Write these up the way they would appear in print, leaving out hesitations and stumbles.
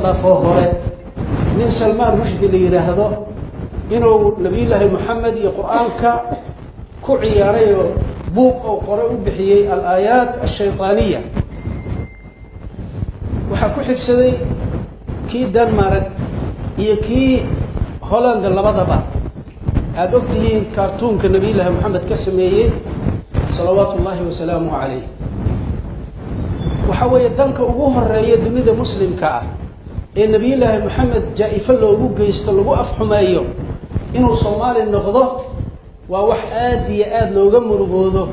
dhaafoo hore nin Salmaan Rushdi la yidhaahdo inuu Nabiyullaahi Moxamed iyo Qur-aanka ku ciyaaray oo buug oo qore u bixiyey Al-Aayaat Ashaytaaniya. Waxaa ku xigsaday kii Denmark iyo kii Holland labadaba aada og tihiin kaartuunka Nabiyullaahi Moxamed ka sameeyey salawaatu ullaahi wasalaamuhu calayh. Waxaa weeye dalka ugu horeeya dunida muslimka ah ee Nabiyullaahi Moxamed jaa-ifo loogu geysto, lagu afxumeeyo, inuu Soomaali noqdo waa wax aada iyo aada looga murugoodo,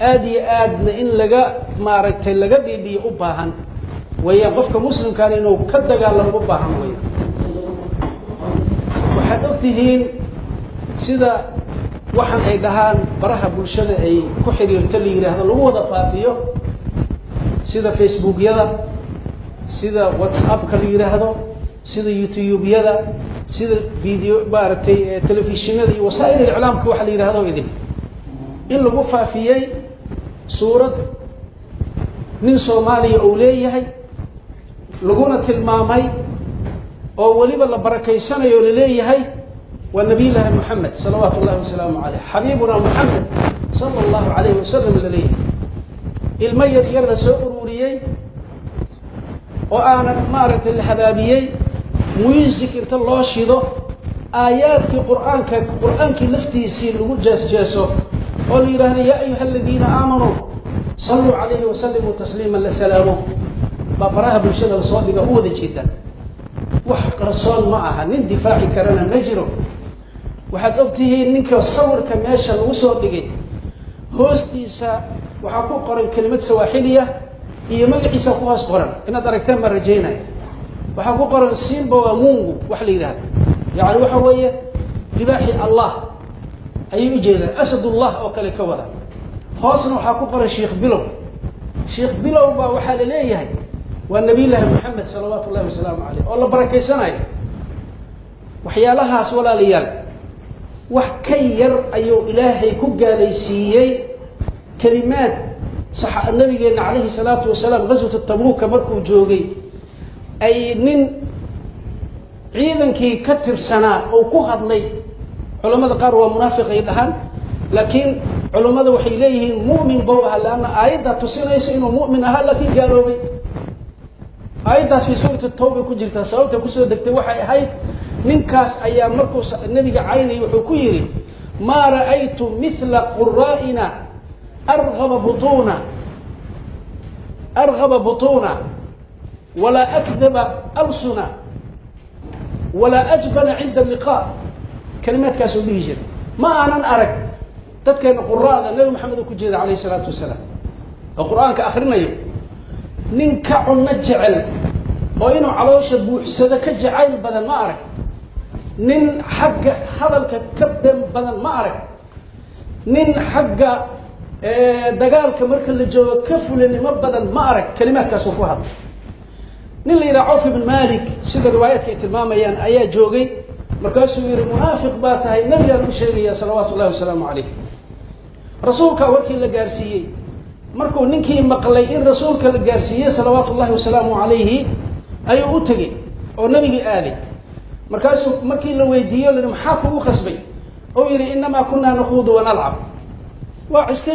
aada iyo aadna in laga maaragtay laga dhiidhiyo u baahan weeyaan. Qofka muslimkaana inuu ka dagaalamo u baahan weeyaan. Waxaad og tihiin sida waxaan ay dhahaan baraha bulshada ay ku xiriirto la yidhaahdo lagu wada faafiyo, sida Facebookyada, sida WhatsAppka la yidhaahdo, sida YouTube-yada, sida video maaragtay telefishinada iyo wasaa'il iclaamka waxa la yidhahdo idin in lagu faafiyey suurad nin Soomaaliya uu leeyahay, laguna tilmaamay oo weliba la barakaysanayo laleeyahay waa Nabiyullaahi Moxamed salawaatu ullahi wasalaamu caleyh, xabiibuna Moxamed sala allahu calayhi wasalam laleeyahay. Ilmo yar yar la soo ururiyey oo aanan maaragtay la habaabiyey, music inta loo shido, aayaadkii Qur-aanka, Qur-aankii laftiisii lagu jees-jeeso oo la yidhaahdo yaa ayuha aladiina aamanuu salluu calayhi wasalimuu tasliiman, la salaamo, baa baraha bulshada lasoo dhiga u wada jeedaan. Wax qarsoon ma aha, nin difaaci karana ma jiro. Waxaad og tihiin ninka sawirka meesha lagu soo dhigay hoostiisa waxaa ku qoran kelimad sawaaxiliya iyo magaciisa ku hoos qoran. Inaad aragteen baan rajaynaya. Waxaa ku qoran Simba wa Mungu wax la yidhahdo, yacni waxa weeye libaaxi Allah ayay ujeedaan, asadullah oo kale ka wada. Hoosna waxaa ku qoran Sheikh Bilow. Sheikh Bilow baa waxaa la leeyahay waa Nabiyullaahi Moxamed salawaatu ullahi wasalaamu caleyh oo la barakaysanayo. Waxyaalahaas, walaalayaal, wax ka yar ayuu Ilaahay ku gaalaysiiyey kelimaad nabigeenna calayhi salaatu wasalaam ghaswatu Tabuuka markuu joogay ay nin ciidankii ka tirsanaa oo ku hadlay. Culamada qaar waa munaafiq ay dhahaan, laakiin culammada waxay leeyihiin mu'min bow ahaa, leanna aayaddaa tusinaysa inuu mu'min ahaa laakiin gaaloobay. Aayaddaas fii suurati Tawba ku jirtaa. Sababta kusoo degtay waxay ahayd ninkaas ayaa markuu nabiga caynayay wuxuu ku yidhi: maa ra'aytu mithla quraa'ina argaba butuuna, argaba butuuna, walaa akdaba alsuna, walaa ajbana cinda liqaa. Kalimaadkaasuu dhihi jiray: ma aanan arag dadkeena quraada, Nabi Maxamed uu ku jeeda calayhi salaatu wasalaam oo Qur-aanka akrinayo, nin ka cunno jecel oo inuu caloosha buuxsado ka jacayl badan ma arag, nin xagga hadalka ka been badan ma arag, nin xagga dagaalka marka la joogo ka fulanimo badan ma arag. Kalimaadkaasuu ku hadlay. Nin la yidhaha Cawf ibn Malik, sida riwaayaadka ay tilmaamayaan, ayaa joogay. Markaasuu yihi: munaafiq baa tahay, nabigaan u sheegaya salawaatu ullahi wasalaamu calayh. Rasuulkaa warkii la gaarsiiyey. Markuu ninkii maqlay in rasuulka la gaarsiiyey salawaatu ullahi wasalaamu calayhi ayuu u tegey oo nabigii aaday. Markaasuu markii la weydiiyo la maxaa kugu khasbay, oo yihi: innamaa kunaa nakhuudu wanalcab, waa iska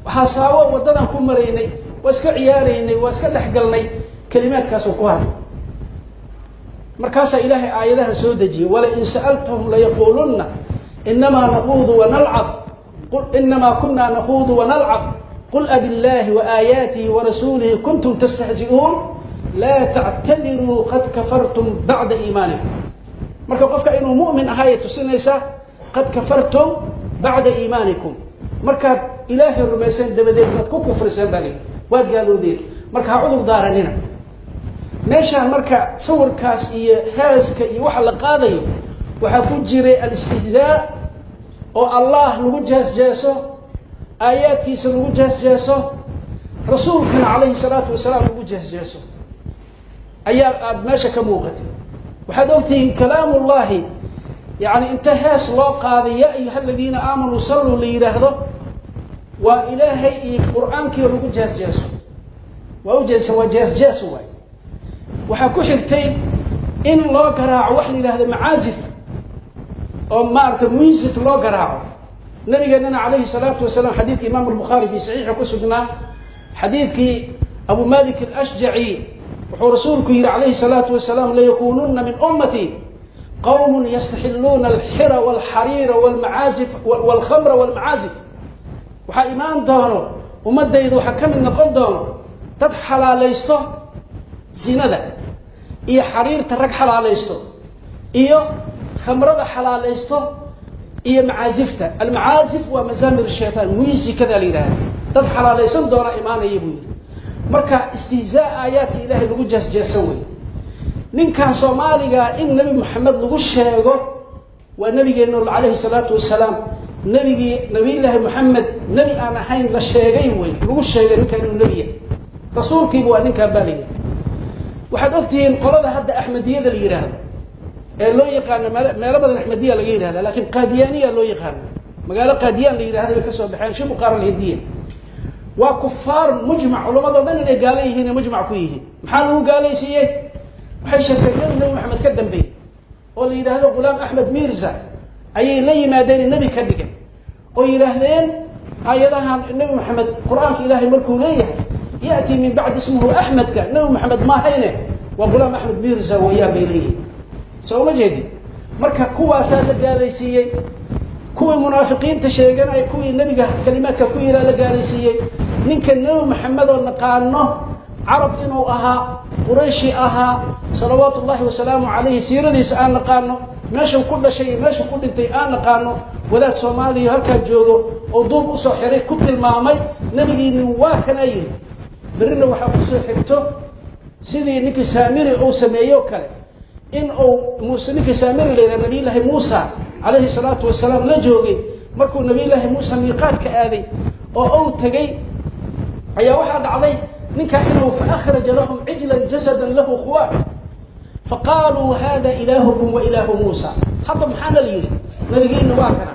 hasaawo waddadan ku maraynay, waa iska ciyaaraynay, waa iska dhexgalnay. Kalimaadkaasuu ku hadlay. Markaasaa Ilaahay aayadaha soo dejiyey: walain sa'altahum layaquulunna inamaa nakhuudu wanalcab, inamaa kunaa nakhuudu wanalcab, qul abillaahi waaayaatihi warasuulihi kuntum tastahzi'uun, laa tactadiruu qad kafartum bacda iimaanikum. Marka qofka inuu mu'min ahaayay tusinaysaa qad kafartum bacda iimaanikum. Markaad Ilaahay rumayseen dabadeed baad ku kufriseen baa lihi, waad gaaloodeen, marka ha cudur daaranina. Meeshaan marka sawirkaas iyo heeska iyo waxa la qaadayo waxaa ku jiray alistihzaa oo Allah lagu jees-jeeso, aayaadkiisa lagu jees-jeeso, rasuulkana calayhi salaatu wasalaam lagu jees-jeeso ayaa aada meesha ka muuqatay. Waxaad ogtihiin kalaamullahi yacni inta hees loo qaaday yaa ayuha aladiina aamanuu salluu la yidhaahdo, waa Ilaahay iyo Qur-aankii lagu jees-jeeso, waa ujeesa, waa jees-jees waay. Waxaa ku xigtay In loo garaaco wax la yidhahdo macaazif oo maarata music loo garaaco. Nabigeennana calayhi salaatu wasalaam, xadiidkii Imaam Albukhaari fii saxiixi ku sugnaa, xadiidkii Abu Malik Alashjaci, wuxuu rasuulku yihi calayhi salaatu wasalaam: "Layakuununa min ummati qowm yastaxiluuna alxira walxariira walmacaazif walkhamra walmacaazif." Waxaa imaan doono ummadayda, waxaa ka mid noqon doono dad xalaalaysto zinada iyo xariirta, rag xalaalaysto iyo khamrada xalaalaysto iyo macaazifta. Almacaazif waa mazaamir shaytaan, muusikada la yidhahda. Dad xalaalaysan doonaa imaanaya, buu yidhi. Marka istihzaa aayaadka Ilaahay lagu jeesjeesan wey. Ninkan Soomaaliga in Nebi Maxamed lagu sheego, waa nabigeena calayhi salaatu wasalaam, nebigii Nabiyullaahi Moxamed nebi aan ahayn la sheegay wey, lagu sheegay ninkan inuu nebiya, rasuulkiiba waa ninkan baa la yidhi. Waxaad ogtihiin qolada hadda Axmediyada la yidhaahdo ee loo yaqaano, meelo badan Axmediya laga yihahda, laakiin Qaadiyaaniya loo yaqaano, magaalo Qaadiyaan la yidhahda bay kasoo baxeen, shibu qaar alhindiya. Waa kufaar mujmac, culamado dhan inay gaalo yihiin ee mujmac ku yihiin. Maxaa lagu gaalaysiiyey? Waxay sheegteen nebi Maxamed ka dambeeyey oo la yidhaahdo Ghulaam Axmed Mirza ayay la yimaadeen, nebi ka dhigan, oo yidhaahdeen aayadahan Nebi Maxamed, Qur-aanka Ilaahay markuu leeyahay "ya'tii min bacdi ismuhu Axmedka", Nebi Maxamed maahayne waa Ghulaam Axmed Mirza wayaan bay leeyihin. Soo uma jeedin? Marka kuwaasaa la gaalaysiiyey. Kuwii munaafiqiinta sheeganaya, kuwii nebiga kalimaadka ku yihaa la gaalaysiiyey. Ninka Nebi Maxamed oo naqaano carab inuu ahaa, Qurayshi ahaa, salawaatu ullaahi wasalaamu calayhi, siiradiisa aan naqaano, meeshuu ku dhashay iyo meeshuu ku dhintay aan naqaano, wadaad Soomaaliya halkaa joogo oo duub usoo xiray ku tilmaamay nebigiini waa kanaa yiri. Berrina waxaa kusoo xigto sidii ninkii Saamiri uu sameeyey oo kale, in uu Muuse, ninkii Saamiri la yidhaha, Nabiyullaahi Muusa calayhi salaatu wasalaam la joogay, markuu Nabiyullaahi Muusa miiqaadka aaday oo uu tegey ayaa waxaa dhacday ninkaa inuu "فأخرج لهم عجلا جسدا له خوار فقالوا هذا إلهكم وإله موسى". Hadda maxaana la yidhi? Nabigiina waa kana.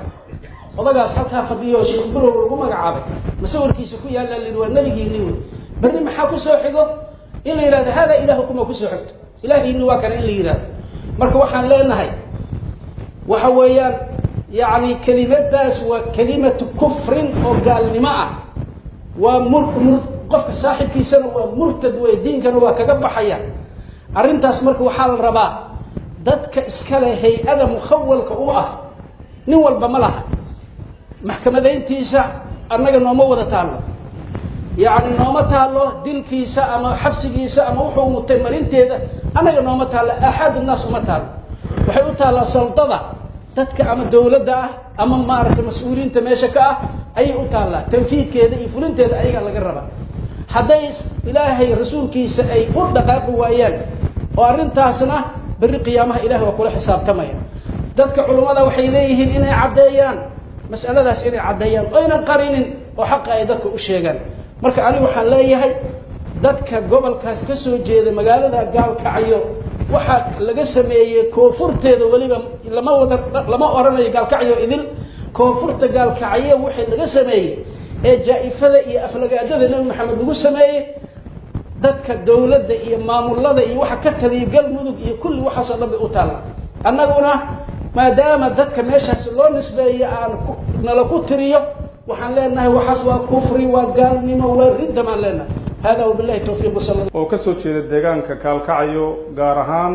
Odagaas halkaa fadhiyo, Sheekh Bulow lagu magacaabay, masawirkiisa ku yaallaa, la yidhi waa nabigiini wey. Berri maxaa ku soo xigo? In la yidhahdo "هذا إلهكم" waa kusoo xigto, ilaahiini waa kana in la yidhahdo. Marka waxaan leenahay waxa weeyaan, yacni kelimadaas waa kelimatu kufrin oo gaalnimo ah. Waa mur mur qofka saaxibkiisana waa murtad wey, diinkana waa kaga baxaya arrintaas. Marka waxaa la rabaa dadka iskale hay-ada mukhawalka u ah, nin walba ma laha maxkamadayntiisa, annaga nooma wada taallo, yacni nooma taallo dilkiisa ama xabsigiisa ama wuxuu mutay marinteeda, annaga nooma taallo, axad naas uma taallo. Waxay u taallaa saldada dadka ama dowladda ah ama maaragtay mas-uuliyiinta meesha ka ah ayay u taallaa. Tanfiidkeeda iyo fulinteeda ayagaa laga rabaa. Hadday Ilaahay rasuulkiisa ay u dhaqaaqi waayaan oo arrintaasna berri qiyaamaha Ilahay waa kula xisaabtamaya. Dadka culummada waxay leeyihiin inay caddeeyaan mas'aladaas, inay caddeeyaan oynan qarinin oo xaqa ay dadka u sheegaan. Marka aniga waxaan leeyahay dadka gobolkaas ka soo jeeda, magaalada Gaalkacyo waxaa laga sameeyey koonfurteeda, weliba lama wada, lama oranayo Gaalkacyo idil, koonfurta Gaalkacyo waxay laga sameeyey ee jaa-ifada iyo aflagaadada Nebi Maxamed lagu sameeyey, dadka dowladda iyo maamulada iyo waxa ka taliya Galmudug iyo kulli waxaasoo dhan bay u taalla. Annaguna maadaama dadka meeshaas loo nisbeeyo aan nala ku tiriyo, waxaan leenahay waxaas waa kufri, waa gaalnimo, waa ridda baan leenahay. Hada wabillahi towfiiq wasala. Oo ka soo jeeda deegaanka Kaalkacayo, gaar ahaan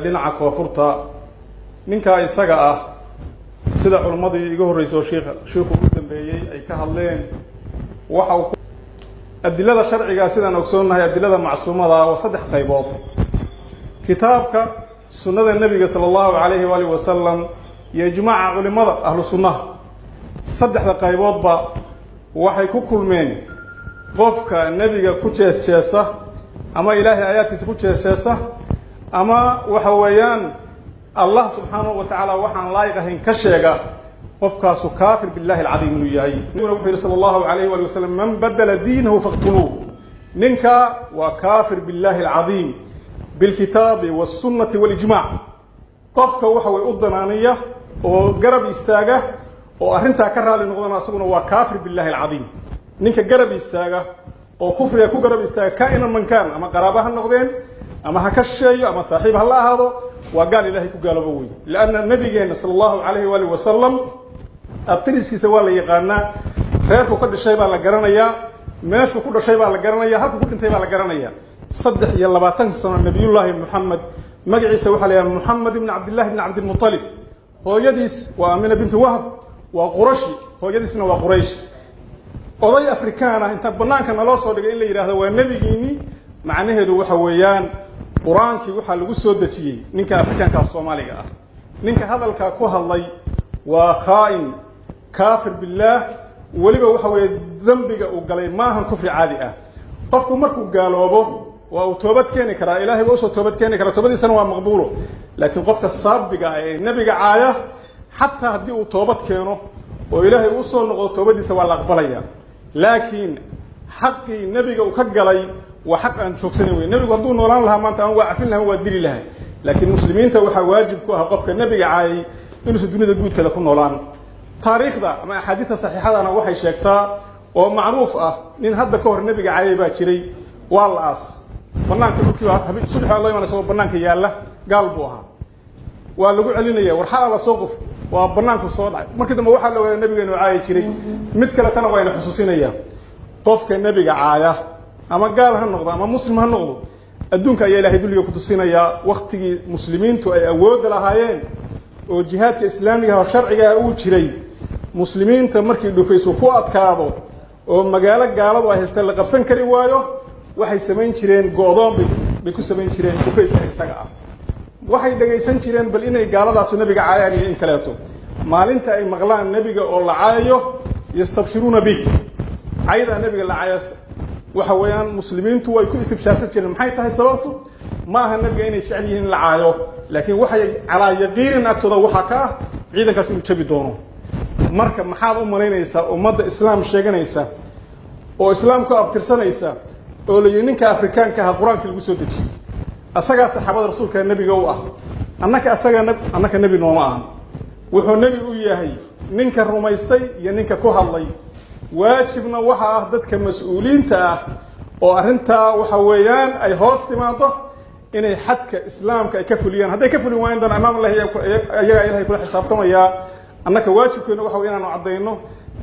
dhinaca koonfurta, ninkaa isaga ah, sida culimmadii iga horreysay oo shiikhu ugu dambeeyey ay ka hadleen, waxa uu adilada sharcigaa sidaan ogsoonnahay, adilada macsuumada waa saddex qaybood: kitaabka, sunnada nebiga sala allahu calayhi waalihi wasalam iyo ijmaaca culimada ahlu sunnaha. Saddexda qayboodba waxay ku kulmeen qofka nebiga ku jees-jeesa ama Ilaahay aayaadkiisa ku jees-jeesa ama waxa weeyaan Allah subxaanahu wa tacaala waxaan laayiq ahayn ka sheega, qofkaasu kaafir billahi alcadiim inuu yahay. Nabiguna wuxuu yidhi sala allahu calayhi waali wasalam: "Man badala diinahu faqtuluuh." Ninka waa kaafir billahi alcadiim bilkitaabi والsunnati walijmac. Qofka waxa way u danaaniya oo garab istaaga oo arrintaa ka raali noqdana, asaguna waa kaafir billahi alcadiim. Ninka garab istaaga oo kufriga ku garab istaaga, kaa'inan man kaan, ama qaraaba ha noqdeen Ama ha ka shisheeyo ama saaxiib ha la ahaado, waa gaal Ilaahay ku gaaloobo wey. Lianna nabigeenna sala allahu calayhi waalihi wasalam abtiriskiisa waa la yaqaanaa, reerku ka dhishay baa la garanayaa, meeshuu ku dhashay baa la garanaya, halkuu ku dhintay baa la garanaya. 23 sano nabiyullaahi Moxamed, magaciisa waxaa la yidhaha Moxamed ibni Cabdillahi ibni Cabdilmutalib, hooyadiis waa Amina bintu Wahab, waa Qurashi, hooyadiisna waa Quraysh. Oday Afrikaan ah inta bannaanka naloo soo dhigay in la yidhahdo waa nebigiinni, macnaheedu waxa weeyaan qur-aankii waxaa lagu soo dejiyey ninka Afrikaanka ah Soomaaliga ah. Ninka hadalkaa ku hadlay waa khaa'in, kaafir billaah. Weliba waxa weeye dembiga uu galay maahan kufri caadi ah. Qofku markuu gaaloobo waa uu toobad keeni karaa, Ilaahay waa usoo toobad keeni karaa, toobadiisana waa maqbuulo. Laakiin qofka saabiga ah ee nebiga caaya, xataa haddii uu toobad keeno oo Ilaahay uu soo noqdo, toobadiisa waa la aqbalaya, laakiin xaqii nebiga uu ka galay waa xaq aan joogsanayn wey. Nebigu hadduu noolaan lahaa maanta ama waa cafin lahaa, waa dili lahaa. Laakiin muslimiinta waxaa waajib ku ah qofka nebiga caayay inuusan dunida guudkeeda ku noolaan. Taariikhda ama axaadiidta saxiixadana waxay sheegtaa oo macruuf ah nin hadda ka hor nebiga caayay baa jiray, waa la aas banaanka dhulkii baa subax baa loo imanaysa oo banaanka yaalla, gaal buu ahaa. Waa lagu celinaya, war xalaa la soo qof, waa banaanku soo dhacay. Markii dambe waxaa la ogaaday nebiga inuu caayi jiray. Mid kaletana waa ina xusuusinaya, qofka nebiga caaya ama gaal ha noqdo ama muslim ha noqdo, adduunka ayaa Ilahay dulliga ku tusinayaa. Waktigii muslimiintu ay awoodda lahaayeen oo jihaadka islaamiga oo sharciga uu jiray, muslimiinta markii dhufaysu ku adkaado oo magaalo gaaladu ay haysteen la qabsan kari waayo, waxay samayn jireen go'doon bay ku samayn jireen dhufayska isaga ah. Waxay dhagaysan jireen bal inay gaaladaasu nebiga caayaan iyo in kaleeto. Maalinta ay maqlaan nebiga oo la caayayo, yastabshiruuna bih, caydaa nebiga la caaya waxa weeyaan muslimiintu way ku istibshaarsan jireen. Maxay tahay sababtu? Ma aha nebiga inay jecel yihiin in la caayo, laakiin waxay calaa yaqiinin agtooda waxaa ka ah ciidankaas inuu jabi doono. Marka maxaad u malaynaysaa ummadda islaam sheeganaysa oo islaam ku abtirsanaysa oo la yidhi ninka Afrikaanka aha qur-aankii lagu soo dejiyey, asagaa saxaabada rasuulka nebiga u ah? Annaka asagaa annaka nebi nooma ahan. Wuxuu nebi u yahay ninka rumaystay iyo ninka ku hadlay. Waajibna waxa ah dadka mas-uuliyiinta ah oo arrintaa waxa weeyaan ay hoos timaado inay xadka islaamka ay ka fuliyaan. Hadday ka fulin waayan doona amaam Allahi, iyagaa Ilahay kula xisaabtamayaa. Annaka waajibkeena waxa wey inaanu caddayno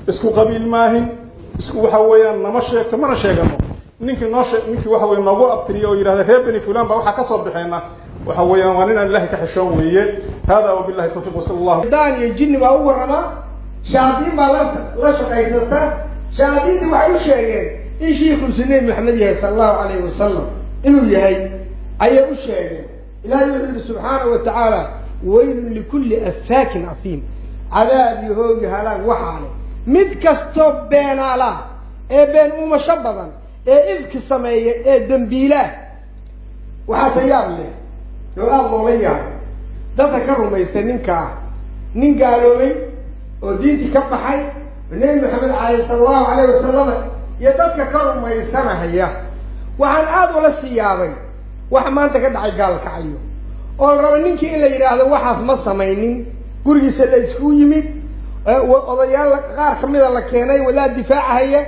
isku qabiil maahin, isku waxa weeyaan nama sheegto mana sheegano. Ninkii noo shee ninkii waxa weye noogu abtiriya oo yidhahda reer beni fulan baa waxaa ka soo baxeenna, waxa weeyaan waa nin aan Ilahay ka xishoon weeye. Hada wabillahi tawfiiq, wasala allahu. Daan iyo jinni baa u warramaa, shayaadiin baa la shaqaysata. Shayaadiintii waxay u sheegeen in shiikuusu Nebi Maxamed yahay sala allahu calayhi wasalam inuu yahay ayay u sheegeen. Ilahay wuxuu yidhi subxaanahu wa tacaala: waylun likulli affaakin ahiim, cadaab iyo hoogi halaag waxaale mid kastoo beenaalaa ee been uumasho badan ee ifki sameeya ee dembiilaah. Waxaase yaab leh oo aada loola yaabay dadka ka rumaystay ninkaa, nin gaaloobay oo diintii ka baxay oo Nebi Maxamed calayh sala allahu calayh wasalam iyo dadka ka rumaysanahaya. Waxaan aada ula sii yaabay waxa maanta ka dhacay Gaalkacyo oo la raba ninkii in la yidhaahdo waxaas ma samaynin, gurigiisa la iskugu yimid, odayaal qaar ka mida la keenay, wadaad difaacahaya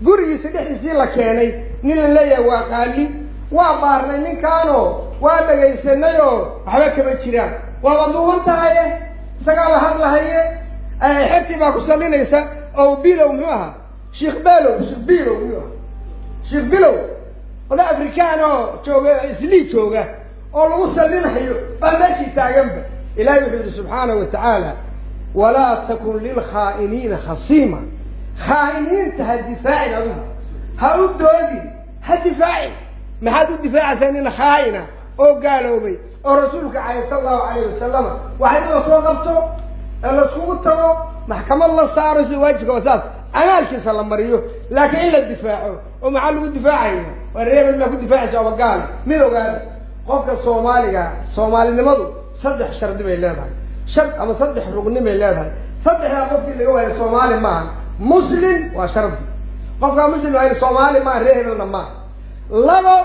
gurigiisa dhexdiisii la keenay, nin la leeyahay waa qaali, waa baarnay ninkaanoo waa dhagaysanayoo waxba kama jiraan, waaba duuban tahaye, isagaaba hadlahaye, xertii baa ku sallinaysa. Oo Bilow muxuu ahaa, Sheekh Below, Sheekh Bilow muxuu ahaa, Sheekh Bilow, oda Afrikaan oo jooga Islii jooga oo lagu sallinayo baa meeshii taaganba. Ilahay wuxuu yidhi subxaanahu wa tacaala: walaa takun lilkhaa'iniina khasiima. Khaa'iniinta ha difaacin, adigu ha u doodin, ha difaacin. Maxaad u difaacaysaa nin khaa'ina oo gaaloobay oo rasuulka calayh sala allahu calayh wasalama? Waxaa in la soo qabto ee laiskugu tago, maxkamad la saaro sida waajibka oo saas amaalkiisa la mariyo. Laakiin in la difaaco oo maxaa lagu difaacaya? Waa reebel maa ku difaacaysa oba gaale. Mid ogaada, qofka Soomaaliga soomaalinimadu saddex shardi bay leedahay, shard ama saddex rugni bay leedahay. Saddexdaa qofkii laga waayo Soomaali maaha. Muslim waa shardi, qofkaa muslim waa Soomaali maaha, ree hebelna maaha. Labo,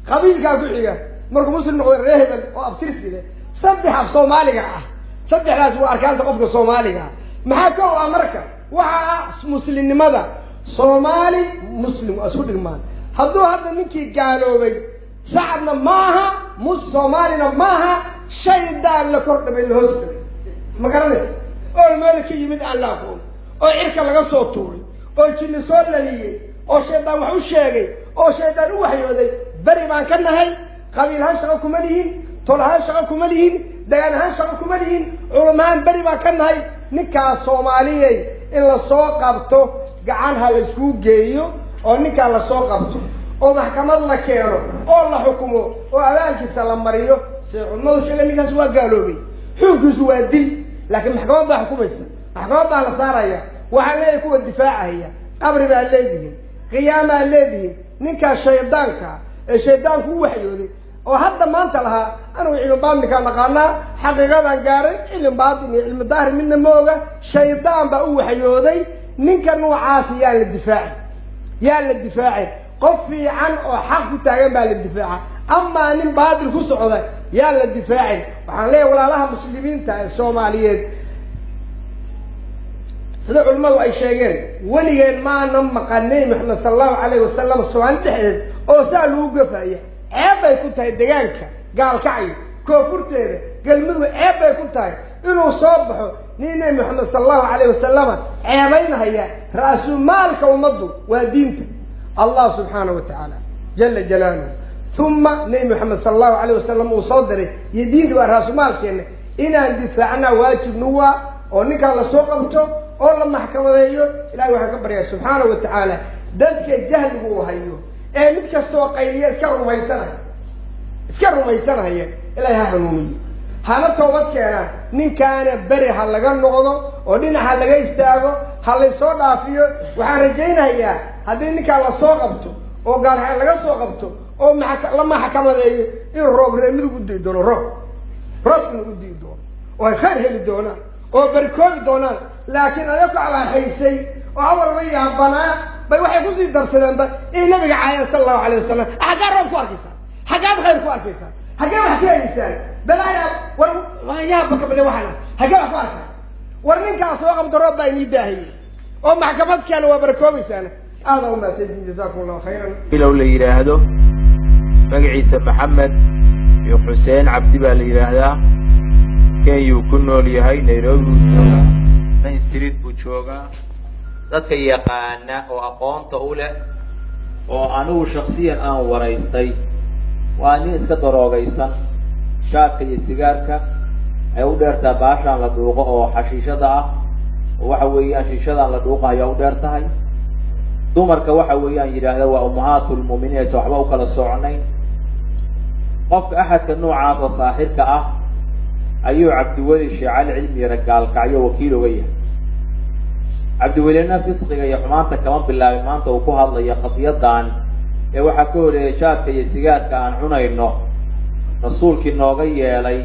qabiilkaa ku xiga markuu muslim noqdo ree hebel oo abtirsi leh. Saddex, af Soomaaliga ah. Saddexdaas waa arkaanta qofka Soomaaliga ah. Maxaa ka ah marka? Waxa ah muslimnimada. Soomaali muslim waa isku dhigmaan. Hadduu hadda ninkii gaaloobay Sacadna maaha, mus Soomaalina maaha, shaydaan la kor dhabay, la hoos dhabay, ma garanaysa, oo meel ka yimid aan la aqoon, oo cirka laga soo tuuray, oo jinni soo laliyey, oo shaydaan wax u sheegay, oo shaydaan u waxyooday. Beri baan ka nahay. Qabiil ahaan shaqo kuma lihin, tol ahaan shaqo kuma lihin, degaan ahaan shaqo kuma lihin, culamahaan beri baan ka nahay. Ninkaas Soomaaliyey in la soo qabto, gacan ha la iskugu geeyo, oo ninkaa la soo qabto oo maxkamad la keeno oo la xukumo oo abaalkiisa la mariyo. Sida culimadu sheegay, ninkaas waa gaaloobay, xukunkiisu waa dil, laakiin maxkamad baa xukumaysa, maxkamad baa la saaraya. Waxaan leeyahay kuwa difaacahaya, qabri baa leedihin, qiyaamaa leedihin. Ninkaas shaydaanka ee shaydaanku u waxyooday oo hadda maanta lahaa anugu cilmi baatinkaan naqaanaa, xaqiiqadan gaaray, cilmi baatin iyo cilmi daahir midna ma oga, shaydaan baa u waxyooday. Ninka noocaasi yaan la difaacin, yaan la difaacin. Qof fiican oo xaq ku taagan baa la difaaca, amaa nin baatil ku socda yaan la difaacin. Waxaan leeyahay walaalaha muslimiinta ee Soomaaliyeed, sida culimmadu ay sheegeen, weligeen maana maqan Nebi Maxamed sala allahu calayhi wasalam Soomaali dhexdeed oo saa lagu gafaya. Ceeb bay ku tahay degaanka Gaalkacyo, koonfurteeda, Galmudug, ceeb bay ku tahay inuu soo baxo nin Nebi Maxamed sala allahu calayhi wasalama ceebaynhaya. Ra'sumaalka ummaddu waa diinta Allah subxaanahu wa tacaala jala jalaaluhu, uma Nebi Maxamed sala allahu calayh wasalam uu soo diray iyo diinta waa raasumaalkeenna. Inaan difaacnaa waajibnu waa, oo ninkaan lasoo qabto oo la maxkamadeeyo. Ilahay waxaan ka baryaa subxaanahu wa tacaala dadka jahligu uu hayo ee mid kastoo qayliya iska rumaysanaya, iska rumaysanaya, Ilahay ha hanuuniyo, hana toobad keenaan. Ninkaana beri ha laga noqdo oo dhinac ha laga istaago, ha laysoo dhaafiyo. Waxaan rajaynayaa haddii ninkaan lasoo qabto oo gaalxaan laga soo qabto oo la maxkamadeeyo, inuu roob reer Midug u dii doono, roob inuu u dii doono oo ay khayr heli doonaan oo barikoobi doonaan. Laakiin adako abaaxaysay oo awalba yaabanaa bay waxay kusii darsadeenba inay nabiga caayaan sala allahu alayh wasalam. Xaggaad roob ku arkaysaa? Xaggaad khayr ku arkaysaa? Xaggee wax ka helaysaan? Balaaya war waan yaaba kabale, waxaan xaggee wax ku arkaa? War ninkaa soo qabta, roob baa inii daahiyey, oo maxkamad keena, waa barakoobaysaan. Aada u mahadsantiin, jazaakum allahu khayran. Bilow la yidhaahdo, magaciisa Maxamed iyo Xuseen Cabdi baa la yidhaahdaa. Kenyuu ku nool yahay, Nairobi buu joogaa, Main Street buu joogaa. Dadka yaqaana oo aqoonta u leh oo anigu shaksiyan aan waraystay, waa nin iska daroogaysan, shaadka iyo sigaarka ay u dheertahay, baashaan la dhuuqo oo xashiishada ah, oo waxa weeyaan shiishadaan la dhuuqa ayaa u dheer tahay. Dumarka waxa weeyaan yidhaahda waa ummahaatulmu'miniin, aysan waxba u kala socnayn. Qofka axadka noocaas oo saaxirka ah ayuu Cabdiweli Sheekh Cali Cilmiyare Gaalkacyo wakiil oga yahay. Cabdiwelina fisqiga iyo xumaanta kama bilaabin maanta uu ku hadlayo qadiyadan ee waxaa ka horeeyay jaadka iyo sigaarka aan cunayno rasuulkii nooga yeelay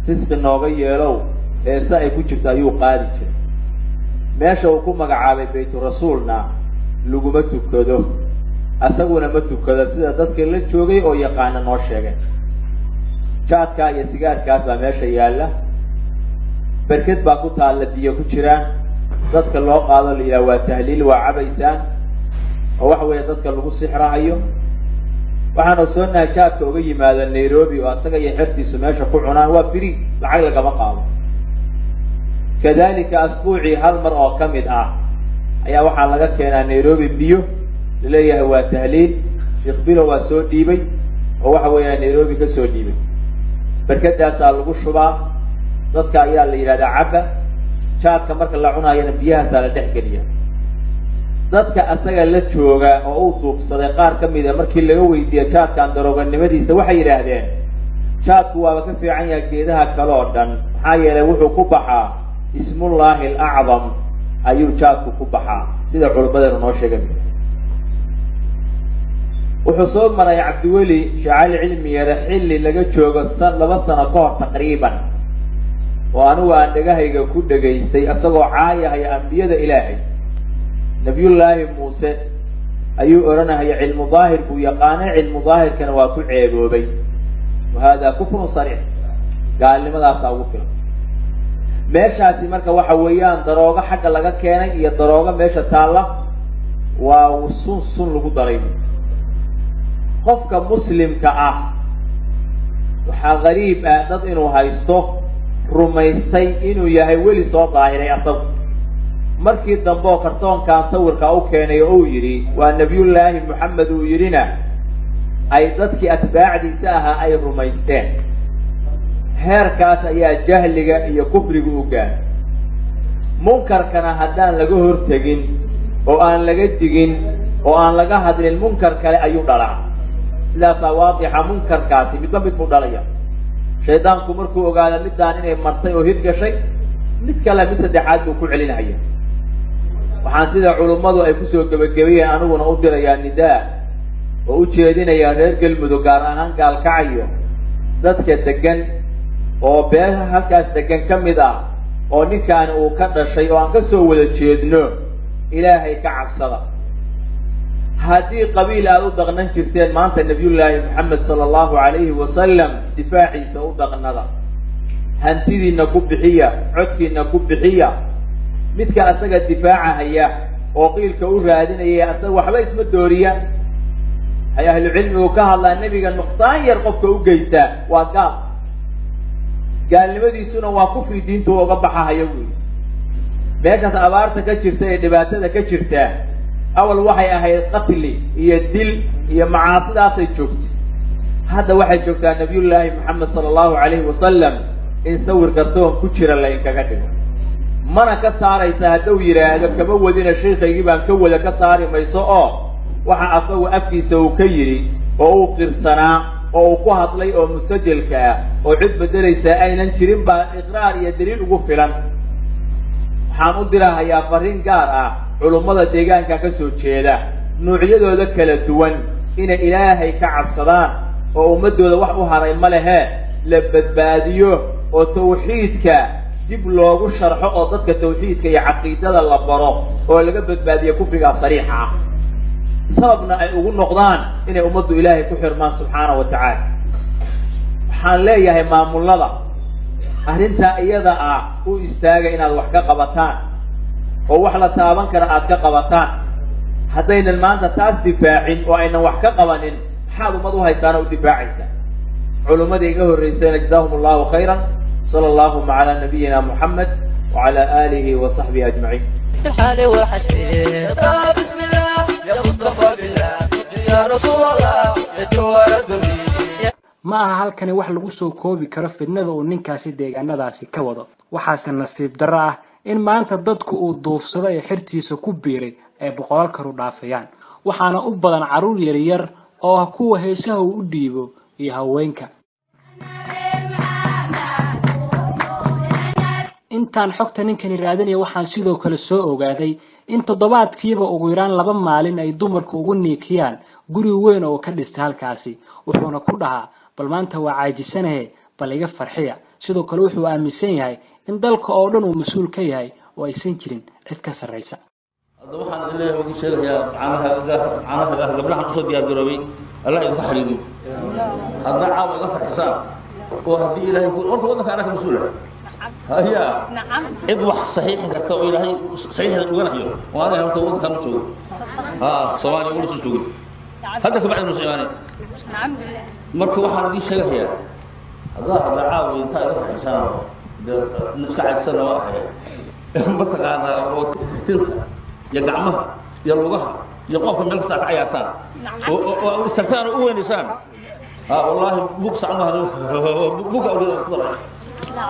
fisqi nooga yeelow, heese ay ku jirto ayuu qaadi jiray. Meesha uu ku magacaabay bayturasuulna laguma tukado, asaguna ma tukado, sida dadka la joogay oo yaqaana noo sheegay. Jaadkaa iyo sigaarkaas baa meesha yaalla, berked baa ku taalla, biyo ku jiraan, dadka loo qaado la yidhaha waa tahliil, waa cabaysaan, oo waxa weeye dadka lagu sixrahayo. Waxaan ogsoonahay jaadka uga yimaada Nairobi oo asaga iyo xertiisu meesha ku cunaan waa free, lacag lagama qaado. Kadalika asbuucii hal mar oo ka mid ah ayaa waxaa laga keenaa Nairobi biyo laleeyahay waa tahliil, Sheekh Bilo waa soo dhiibay oo waxa weeyaa Nairobi ka soo dhiibay. Berkedaasaa lagu shubaa, dadka ayaa la yidhahdaa cabba. Jaadka marka la cunaayana biyahaasaa la dhex geliya. Dadka asaga la jooga oo uu duufsaday qaar ka mida markii laga weydiiya jaadkan darooganimadiisa, waxay yidhaahdeen jaadku waaba ka fiican yahay geedaha kale oo dhan, maxaa yeelay wuxuu ku baxaa ismullaahi alacdam ayuu jaadku ku baxaa, sida culimmadeenu noo sheegay. Wuxuu soo maray Cabdiweli Sheekh Cali Cilmiyare xilli laga joogo 2 sano ka hor taqriiban, oo anigu aan dhegahayga ku dhegaystay isagoo caayahaya ambiyada Ilaahay. Nabiyullaahi Muuse ayuu odhanahaya cilmu daahir buu yaqaanay, cilmu daahirkana waa ku ceeboobay. Wa hada kufrun sariix, gaalnimadaasaa ugu filan meeshaasi. Marka waxa weeyaan daroogo xagga laga keenay iyo daroogo meesha taalla waa sun, sun lagu daray. Qofka muslimka ah waxaa qariib ah dad inuu haysto rumaystay inuu yahay weli soo daahiray asagu. Markii dambe oo kartoonkan sawirka u keenay oo uu yidhi waa Nebiyullaahi Moxamed uu yidhina, ay dadkii atbaacdiisa ahaa ay rumaysteen. Heerkaas ayaa jahliga iyo kufriga u gaaray. Munkarkana haddaan laga hortegin oo aan laga digin oo aan laga hadlin, munkar kale ayuu dhalaa. Sidaasaa waadixa, munkarkaasi midba mid buu dhalaya. Shaydaanku markuu ogaada middaan inay martay oo hirgashay, mid kale, mid saddexaad buu ku celinaya. Waxaan sida culummadu ay kusoo gebagabayeen aniguna u dirayaa nidaa oo u jeedinayaa reer Galmudug, gaar ahaan Gaalkacyo, dadka deggan oo beelaha halkaas deggan ka mid ah oo ninkaani uu ka dhashay oo aan ka soo wada jeedno: Ilaahay ka cabsada. Haddii qabiil aada u daqnan jirteen, maanta Nebiyullaahi Moxamed sala allahu calayhi wasalam difaaciisa u daqnada. Hantidiinna ku bixiya, codkiinna ku bixiya. Midka asaga difaacahaya oo qiilka u raadinaya, asaga waxba isma dooriya. Waxay ahlucilmigu ka hadlaa, nebiga nuqsaan yar qofka u geystaa waa gaal, gaalnimadiisuna waa kufri diintu uga baxahayo. Buyi meeshaas abaarta ka jirta ee dhibaatada ka jirta awal waxay ahayd qatli iyo dil iyo macaasidaasay joogtay. Hadda waxay joogtaa Nabiyullaahi Moxamed sala allahu calayhi wasalam in sawir kartoon ku jira la inkaga dhigo. Mana ka saaraysa hadduu yidhaahdo kama wadina, sheikaygii baan ka wada, ka saari mayso. Oo waxa asagu afkiisa uu ka yidhi oo uu qirsanaa oo uu ku hadlay oo musajelka ah oo cid beddelaysaa aynan jirin baa iqraar iyo daliil ugu filan. Waxaan u dirahayaa farriin gaar ah culummada deegaanka ka soo jeeda nuucyadooda kala duwan inay Ilaahay ka cabsadaan oo ummaddooda wax u haray ma lehee la badbaadiyo oo tawxiidka dib loogu sharxo oo dadka tawxiidka iyo caqiidada la baro oo laga badbaadiyo kufrigaa sariixa ah, sababna ay ugu noqdaan inay ummaddu Ilaahay ku xirmaan subxaana wa tacaala. Waxaan leeyahay maamullada, arrintaa iyada ah u istaaga inaad wax ka qabataan oo wax la taaban kara aad ka qabataan. Haddaynan maanta taas difaacin oo aynan wax ka qabanin, maxaad ummad u haysaana u difaacaysaa? Culummadii iga horraysayna jazaahum allahu khayran. Sala allahuma calaa nabiyina Moxamed wacala aalihi wa saxbihi ajmaciin. الحال والحشر بسم الله يا مصطفى بالله يا رسول الله يا جوهر الدنيا. Ma aha halkani wax lagu soo koobi karo fidnada uu ninkaasi deegaanadaasi ka wado. Waxaase nasiib darro ah in maanta dadku uu duufsado ee xertiisa ku biiray ay boqolaal karu dhaafayaan, waxaana u badan carruur yaryar oo ah kuwa heesaha uu u dhiibo iyo haweenka. Intaan xogta ninkani raadinaya waxaan sidoo kale soo ogaaday in toddobaadkiiba ugu yaraan 2 maalin ay dumarku ugu niikiyaan guri weyn oo ka dhistay halkaasi. Wuxuuna ku dhahaa, bal maanta waa caajisanahe, bal iga farxiya. Sidoo kale wuxuu aaminsan yahay in dalka oo dhan uu mas-uul ka yahay oo aysan jirin cid ka sarraysa. Hadda waxaan idin leeyahay, idin sheegayaa, caanaha caanaha gabdhahan kusoo diyaar garoobay, Allah idinku xariiriyo. Haddaa caawa iga farxisaan oo haddii Ilaahay ku horta waddanka anaa ka mas-uula haya, cid wax saxiixi karta oo Ilaahay saxiixda uganayo oo aniga horta waddankaan ma joogo. Ha Soomaaliya ugula soo joogin hadda kabacdi nusa imaanay. Marka waxaan idiin sheegayaa, haddaa caawa intaa iga farxisaan, dee iska caajisana waa ahay mataqaanaa, oo tinta iyo gacmaha iyo lugaha iyo qofka meel kasta ka cayaartaan oo istaagtaan oo u weynaysaan, ha wallaahi bug sacmaha buga ku daray.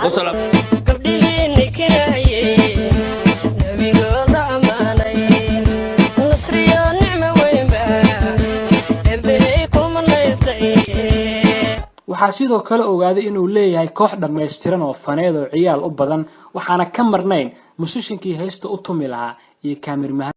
Wasalaam. Gabdhihiinni kinaayey nebigooda ammaanay, nasriyo nicmo weynba ebbehey ku manaystay. Waxaa sidoo kale ogaaday inuu leeyahay koox dhammaystiran oo faneed oo ciyaal u badan, waxaana ka marnayn musishinkii heesta u tumi lahaa iyo kaamirmahan.